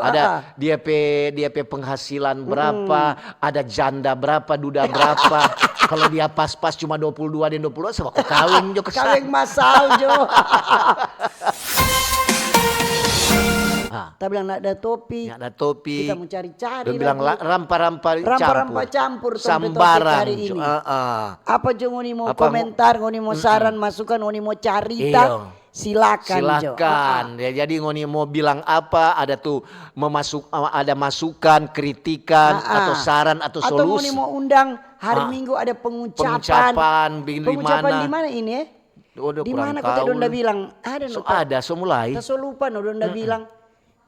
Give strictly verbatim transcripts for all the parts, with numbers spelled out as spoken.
Ada dia pe, dia pe penghasilan berapa, ada janda berapa, duda berapa. Kalau dia pas-pas cuma dua puluh dua deng dua puluh dua, sama ko kaweng jo ke sana. Kaweng masal jo. Ah. Ta bilang nda ada topi. Nda ada topi. Kita mo cari-cari lagi. Dong bilang la-, rampa-rampa campur. Rampa-rampa campur, tong pe topi hari ini. Sambarang jo. Ah, ah. Apa jo ngoni mo komentar, ngoni mo saran, masukan, ngoni mo carita? Iyo. Silakan jo. Silakan. Ah, ah. Ya, jadi ngoni mo bilang apa, ada tu memasuk-, ada masukan, kritikan, atau saran, atau solusi. Atau ngoni mo undang hari Minggu ada pengucapan. Pengucapan, bikin di mana? Pengucapan di mana ini, eh? Waduh, di mana kota Donda bilang? Ada no, so ada, so mulai. Ta so lupa no, Donda bilang.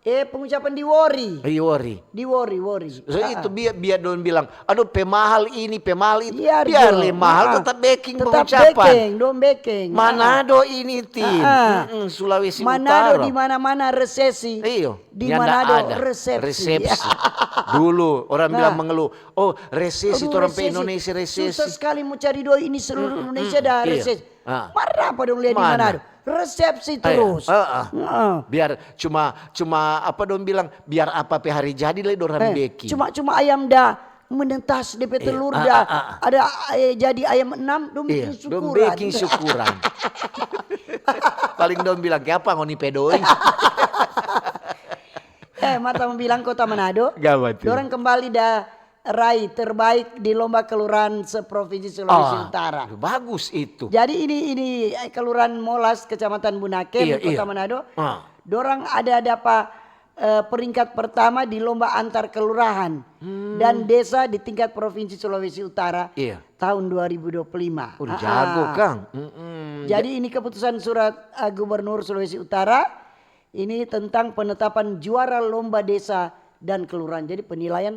Eh, pengucapan di Wori. Di Wori. Di Wori, Wori. So itu biar, biar dong bilang, "Aduh, pemahal ini, pemahal itu." Biar le mahal, tetap beking pengucapan. Tetap beking, dong beking. Manado ini, Tin. Ah, ah. Mm-mm, Sulawesi Utara. Manado di mana-mana resesi. Iyo. Di Manado resepsi. Resepsi. Dulu orang bilang mengeluh, "Oh, resesi, torang pe Indonesia resesi. Susah sekali mo cari doi ini seluruh Indonesia ada resesi." Ah. Mar apa dong lia di Manado? Resepsi terus. Heeh. Biar cuma, cuma apa dong bilang, biar apa pe hari jadi lei dorang beking. Cuma, cuma ayam da menetas, de pe telur da ada, eh, jadi ayam enam, dong beking syukuran. Dong beking syukuran. Paling dong bilang, "Kiapa ngoni pe doi?" Eh, mar ta mo bilang kota Manado, dorang kembali da rai terbaik di lomba kelurahan se-Provinsi Sulawesi Utara. Bagus itu. Jadi ini, ini, eh, Kelurahan Molas, Kecamatan Bunaken, Kota Manado. Dorang ada dapa, eh, peringkat pertama di lomba antar kelurahan dan desa di tingkat Provinsi Sulawesi Utara tahun dua ribu dua puluh lima. Oh, jago, Kang. Jadi ini keputusan surat, eh, Gubernur Sulawesi Utara ini tentang penetapan juara lomba desa dan kelurahan. Jadi penilaian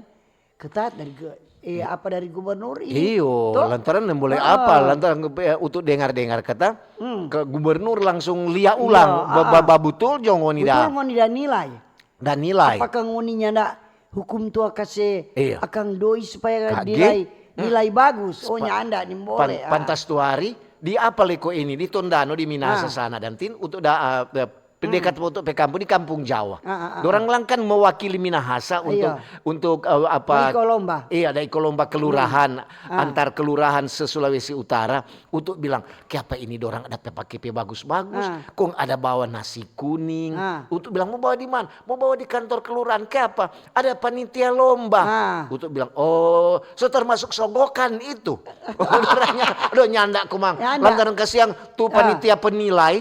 ketat dari ge-, eh, apa, dari gubernur ini. Iyo, lantaran yang boleh apa, lantaran, eh, untuk dengar-dengar kata, ke gubernur langsung lia ulang, ba-, ba-, babutul jo ngoni da. Betul, ngoni da nilai. Da nilai. Apakah ngoni nyanda hukum tua kase akang doi supaya nilai, nilai bagus? Oh, nyanda, nimbole. Pantas tu hari, di apa leko ini, di Tondano, di Minahasa sana, dan tin, untuk da, eh, pe dekat untuk pe kampung, di Kampung Jawa. Dorang lang kan mewakili Minahasa untuk, untuk, eh, apa, da iko lomba. Iya, da iko lomba kelurahan, antar kelurahan se-Sulawesi Utara untuk bilang, "Kiapa ini dorang ada pe pake pe bagus-bagus, kong ada bawa nasi kuning." Untuk bilang, "Mo bawa di mana?" "Mo bawa di kantor kelurahan." "Kiapa?" "Ada panitia lomba." Untuk bilang, "Oh, so termasuk sogokan itu." Aduh, nyanda komang. Lantaran kasiang tu panitia penilai,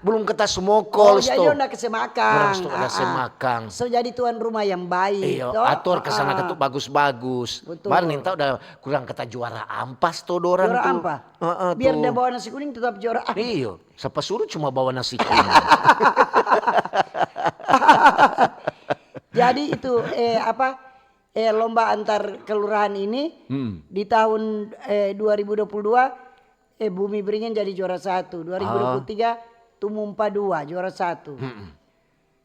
belum kata smokol. Oh, jadi sto. Dorang sto kase makang. So jadi tuan rumah yang baik. Iyo, ator ke sana ketu bagus-bagus. Betul. Mar ninta udah kurang kata juara ampas to dorang tu. Juara ampas. Biar dia bawa nasi kuning tetap juara ampas. Iyo, sapa suruh cuma bawa nasi kuning. Jadi itu, eh, apa, eh, lomba antar kelurahan ini di tahun, eh, dua ribu dua puluh dua, eh, Bumi Beringin jadi juara satu. Dua ribu dua puluh tiga, Tumumpa dua, juara satu.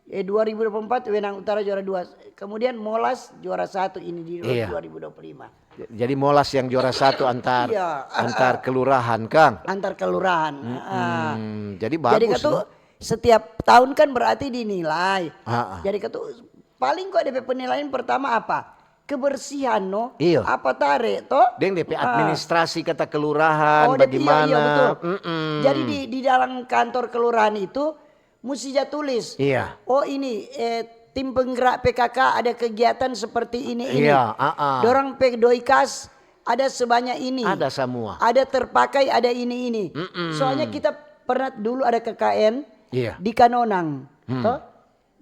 Eh, dua ribu dua puluh empat, Wenang Utara juara dua. Kemudian Molas juara satu ini di dua ribu dua puluh lima. Jadi Molas yang juara satu antar, antar kelurahan, Kang? Antar kelurahan. Jadi bagus, no? Jadi katu, setiap tahun kan berarti dinilai. Jadi katu, paling kok de pe penilaian pertama apa? Kebersihan, no? Iyo. Apa tare, to? Deng de pe administrasi kata kelurahan, bagimana? Oh, de pe, iyo, iyo, betul. Jadi di, di dalam kantor kelurahan itu, musti ja tulis. Iya. Oh, ini, eh, tim penggerak P K K ada kegiatan seperti ini, ini. Iya, ah, ah. Dorang pe doi kas ada sebanyak ini. Ada samua. Ada terpakai, ada ini, ini. Mm-mm. Soalnya kita pernah dulu ada K K N di Kanonang. Toh?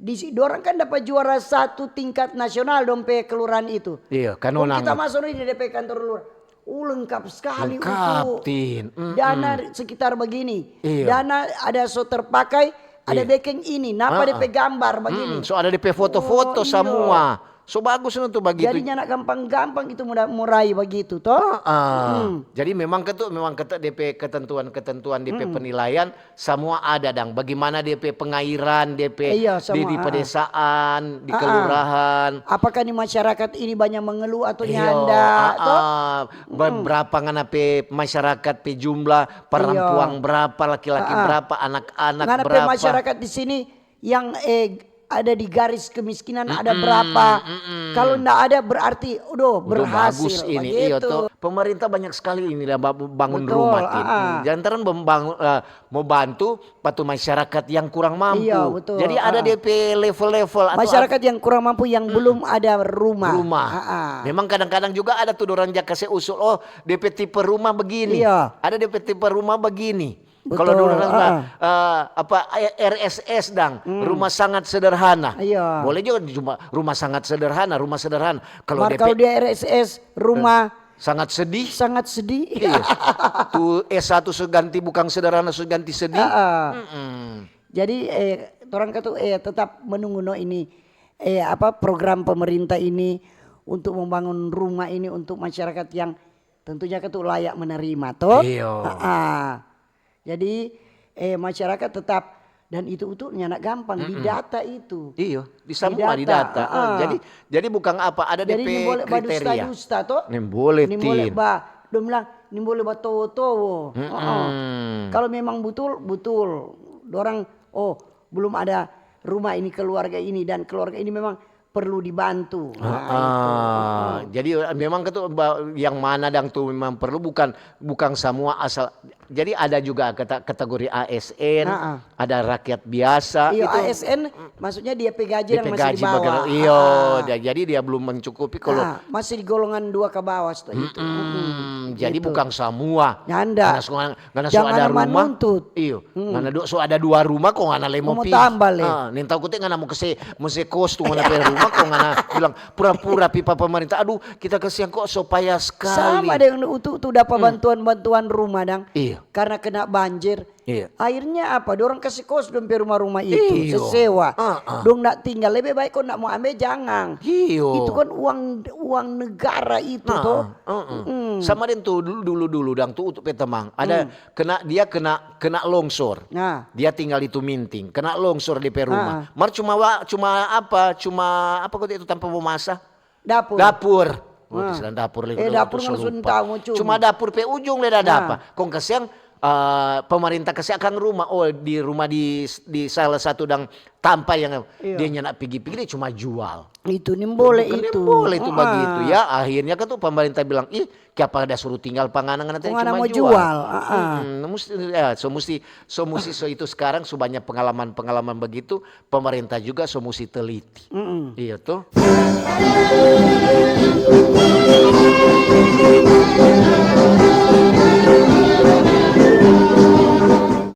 Di si-, dorang kan dapa juara satu tingkat nasional dong pe kelurahan itu. Iya, Kanonang. Kong kita maso di de pe kantor lurah. Oh, lengkap sekali. Lengkap, Tin. Mm-mm. Dana sekitar begini. Iya. Dana ada so terpakai, ada bekeng ini. Napa de pe gambar begini. Mm-mm. So ada de pe foto-foto samua. So bagus no tu bagitu. Jadi nyanda gampang-gampang itu mo da-, mo rai bagitu, to? Heeh. Mm. Jadi memang ketu, memang ketu de pe ketentuan-ketentuan, de pe penilaian, samua ada dang. Bagimana de pe pengairan, de pe di, di pedesaan, di kelurahan. Apakah ni masyarakat ini banyak mengeluh atau nyanda, to? Be-, berapa ngana pe masyarakat pe jumlah, parampuang berapa, laki-laki berapa, anak-anak berapa? Ngana pe masyarakat di sini yang, eh, ada di garis kemiskinan, ada berapa. Kalau ndak ada, berarti, udah, berhasil. Bagus ini, iyo to. Pemerintah banyak sekali ini lah ba-, bangun rumah, Tin. Betul, ah, ah. Jangan terang membangun, eh, mau bantu patu masyarakat yang kurang mampu. Iya, betul. Jadi ada, ah, ah, D P level-level atau masyarakat yang kurang mampu, yang belum ada rumah. Rumah. Ah, ah. Memang kadang-kadang juga ada tuh orang ja kase usul, "Oh, D P tipe rumah begini." Iya. Ada D P tipe rumah begini. Kalau dulu orang bilang, eh, apa, eh, R S S dang, rumah sangat sederhana. Iya. Boleh juga cuma rumah sangat sederhana, rumah sederhana. Kalau D P, kalau dia R S S, rumah sangat sedih. Sangat sedih. Iya. Tu S satu so ganti bukang sederhana, so ganti sedih. Heeh. Jadi, eh, torang katu, eh, tetap menunggu no ini, eh, apa, program pemerintah ini untuk membangun rumah ini untuk masyarakat yang tentunya katu layak menerima, to? Iya. Heeh. Jadi, eh, masyarakat tetap, dan itu, itu nyanda gampang, didata itu. Iyo, di samua didata. Didata, ah. Jadi, jadi bukang apa, ada depe kriteria. Jadi nimbole badusta-dusta to? Nimbole, Tin. Nimbole ba, dong bilang, nimbole batowo-towo. Heeh. Kalau memang butul, butul. Dorang, oh, belum ada rumah ini, keluarga ini, dan keluarga ini memang perlu dibantu. Nah, ah, itu. Jadi, eh, memang katu ba-, yang mana dang tu memang perlu, bukan, bukan samua asal. Jadi ada juga kata-, kategori A S N, ada rakyat biasa. Iya, itu A S N, maksudnya dia pe gaji yang masih di bawah. Iyo, jadi dia belum mencukupi kalau masih di golongan dua ke bawah, itu. Jadi bukan samua. Nyanda. Ngana so, ngana so ada rumah. Jangan manuntut. Iyo. Ngana do, so ada dua rumah kong ngana lei mo pigi. Mo tambah lei. Ah, nintau kote ngana mo kase, mo se kos tu ngana pe rumah kong ngana bilang pura-pura pi pa pemerintah. Aduh, kita kasiang kok, so payah skali. Sama deng utu tu dapa bantuan-bantuan rumah dang. Iyo. Karena kena banjir. Iyo. Akhirnya apa? Dorang kase kos dong pe rumah-rumah itu, se sewa. Dong ndak tinggal, lebe bae kong ndak mo ambe jangang. Iyo. Itu kan uang, uang negara itu to. Sama deng tu dulu-dulu dang tu utu pe tamang. Ada kena, dia kena, kena longsor. Nah. Dia tinggal di Tuminting, kena longsor depe rumah. Mar cuma wa-, cuma apa, cuma apa kote itu tampa mo masa? Dapur. Dapur. Oh, itu sedang dapur lagi, eh, dapur so lupa. Cuma dapur pe ujung le da dapa. Kong kasiang, eh, pemerintah kase akang rumah. Oh, di rumah di, di salah satu dang tampa yang dia nyanda pigi-pigi, dia cuma jual. Itu nimbole itu. Bukan nimbole itu bagitu, ya. Akhirnya kan tu pemerintah bilang, "Ih, kiapa da suru tinggal pa ngana, ngana tadi cuma jual." Kong ngana mo jual, ah, ah. Musti, ya, so musti, so musti, so itu sekarang so banyak pengalaman-pengalaman begitu, pemerintah juga so musti teliti. Iya to.